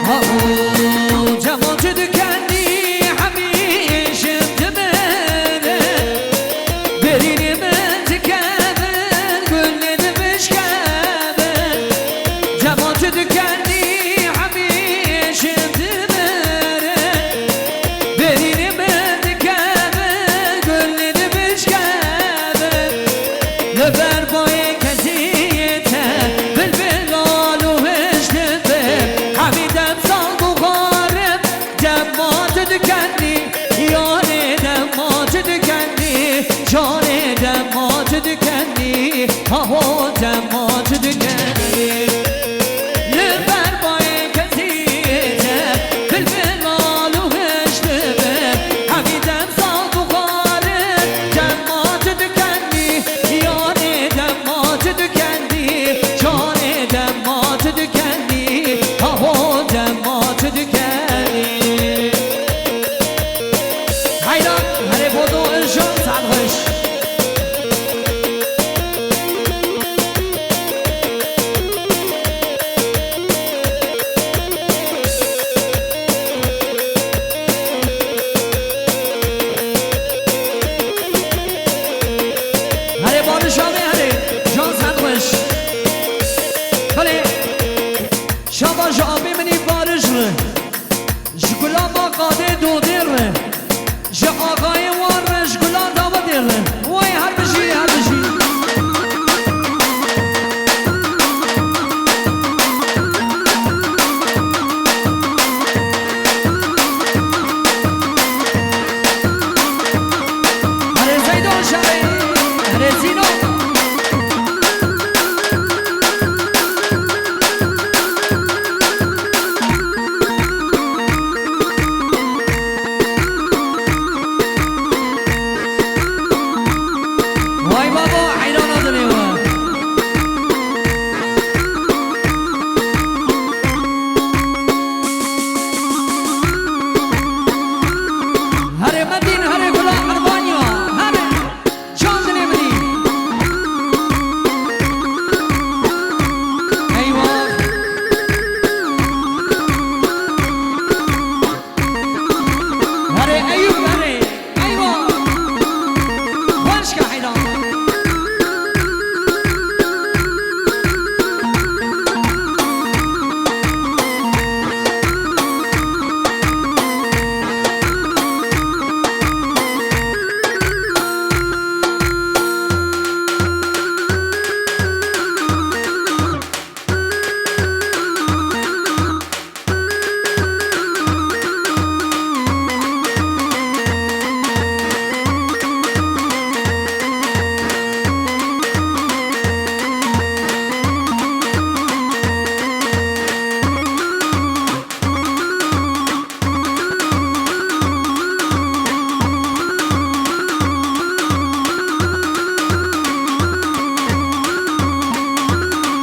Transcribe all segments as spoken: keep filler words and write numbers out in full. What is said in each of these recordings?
Ahu, cemo tu dikenî hemîşin dimire. Berînê min dikevin, gulê dibişkevin. Cemo tu dikenî hemîşin dimire. Berînê min dikevin, gulê dibişkevin. Li ber bayê keziyê te bilbil al û hişk dibim. Hemî dem sal dixwarim, dema tu dikenî. Yarê dema tu dikenî, canê dema tu dikenî. Haho dema tu dikenî. Li ber bayê keziyê te bilbil al û hişk dibim. Hemî dem sal dixwarim, dema tu dikenî. Yarê dema tu dikenî, canê dema tu dikenî, haho dema tu dikenî. Heyran, herê bodo, inşallah, saet xweş. Herê Barış abi, herê. Can sen xweş. Belê. Şaba ji apê min ê Barış re. Ji gula ma qadê dodê re. Ji axayê wan re, ji gula dawetê re. Way her bijî, her bijî. Herê Zeydo şerê, herê Zîno. Vay babo, heyrana dilê we. Herê Medîn, herê Gula Qurbaniya, herê. Can dilê min î. Eywa. Herê Eyûb, herê. Eywa. Xweşka heyran.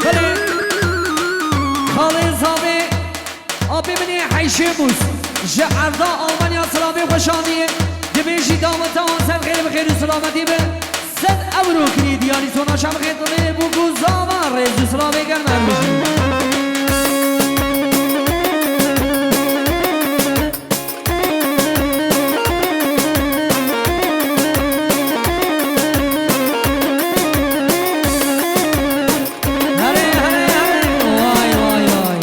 Belê, xalê zavê, apê min ê Heyşê Mûs, ji erda Almanya silavê xwe şandiye, dibêjî daweta wan ser xêr bi xêr û silametî be. Sed ewro kirî diyarî sona şa bixê dilê bû ku zava rêz û silavê germ erbijî. Herê, herê, herê. Vay, vay, vay.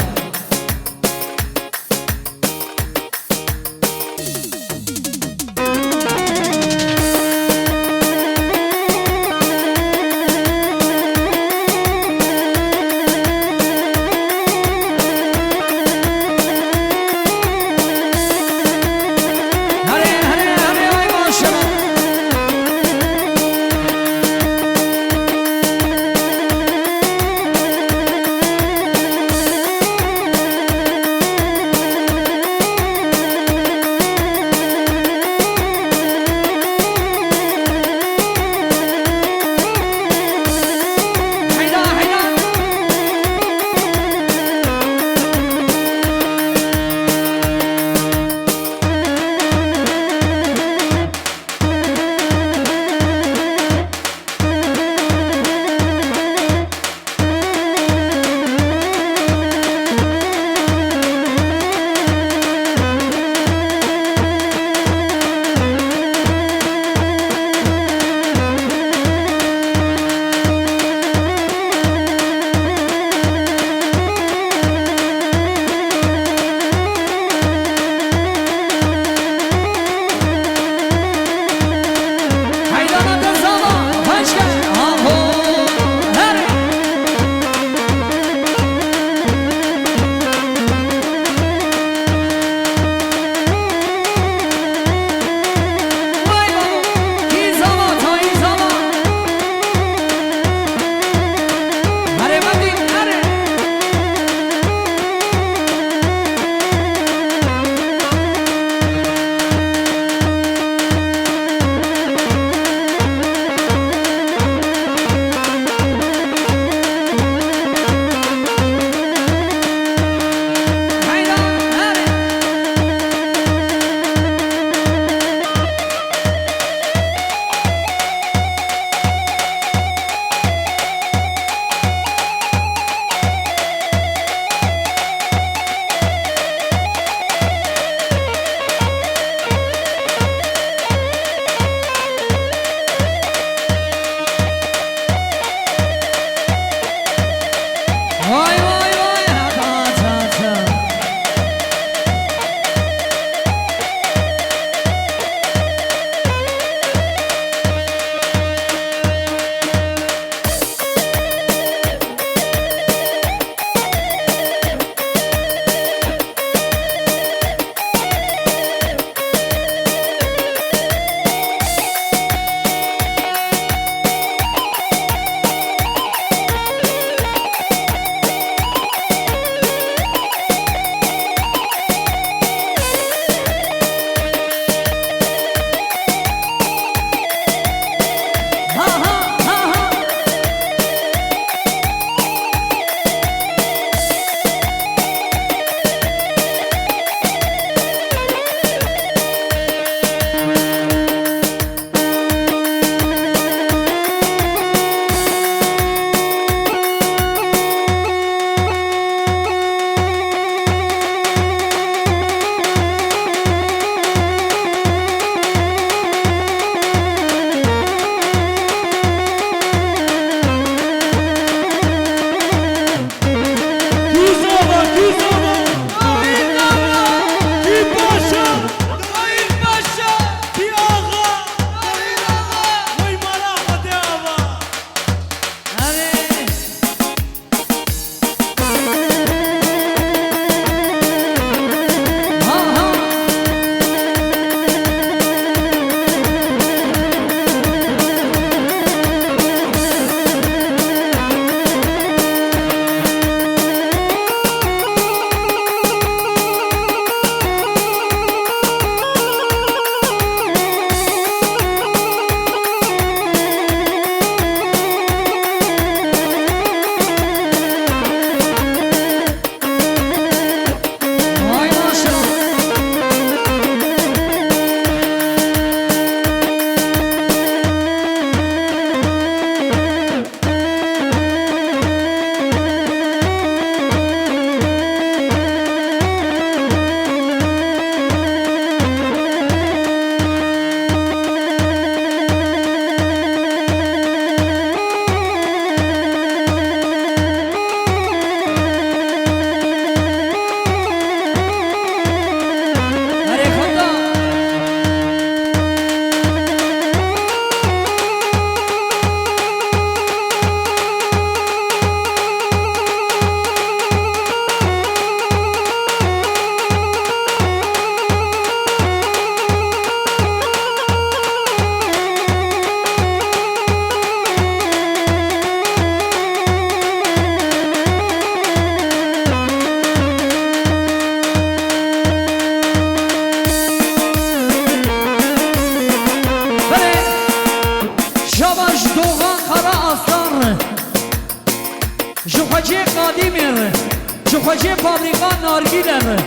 Fabrîka nargîle re.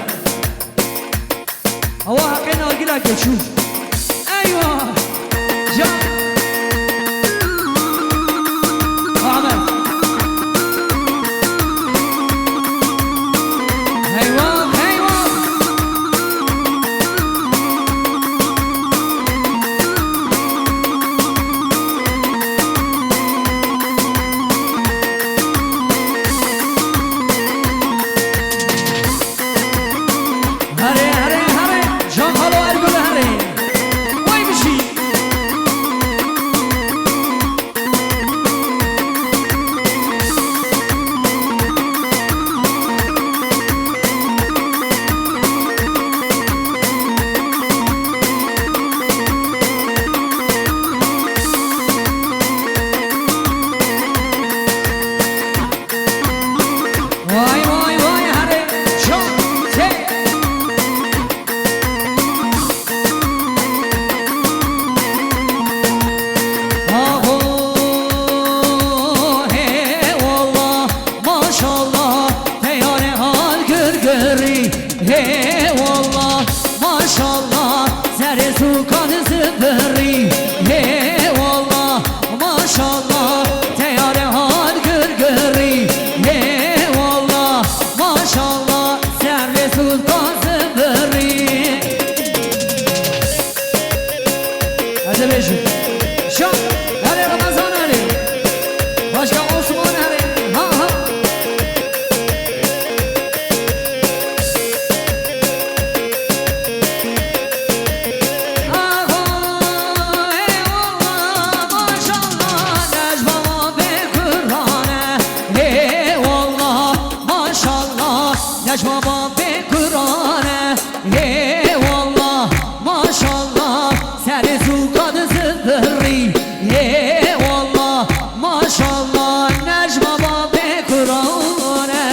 Ewa heqê nargîleke çû. Eywa! Can! Ahmet! Eywa! Eywa! Here, here, here. Can Kalo Ergül here. Vay bir şey. Vay, vay, vay, here. Can, te. Aho, he, wallah, maşallah, teyare hal gırgırı. He, wallah, maşallah, serê sukan zımbırı. He, wallah, maşallah, teyare hal gırgırı. He, wallah, maşallah, serê sukan zımbırı. Hadi bejim. Şah, hadi Ramazan hadi. Başka Osman hadi. Ha, ha. Aho, eyvallah, maşallah, Necma bê Kur'ane. Eyvallah, maşallah, Necma bê Kur'ane. Eyvallah, maşallah, serê sukan zımbırı. Eyvallah, maşallah, Necma bê Kur'ane.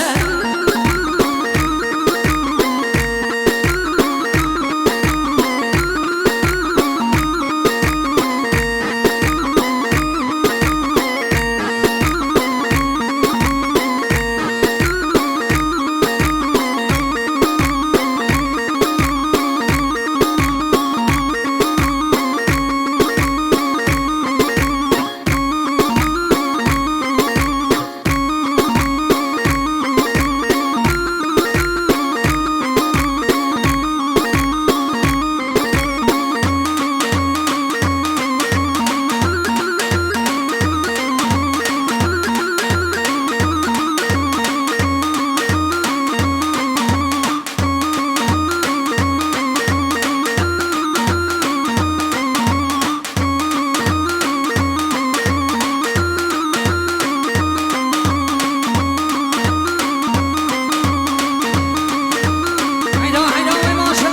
Heyda, heyda, wey maşa.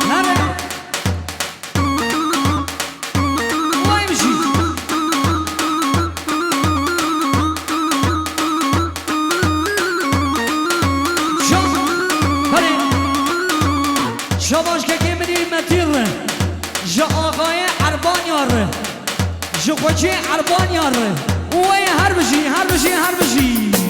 Nere? Wey bijî. Şa-, hadi. Şabaş kekê min î Metî re. Ji axayê Erbanya re. Ji xwecê Erbanya re. Wey her bijî, her bijî, her bijî.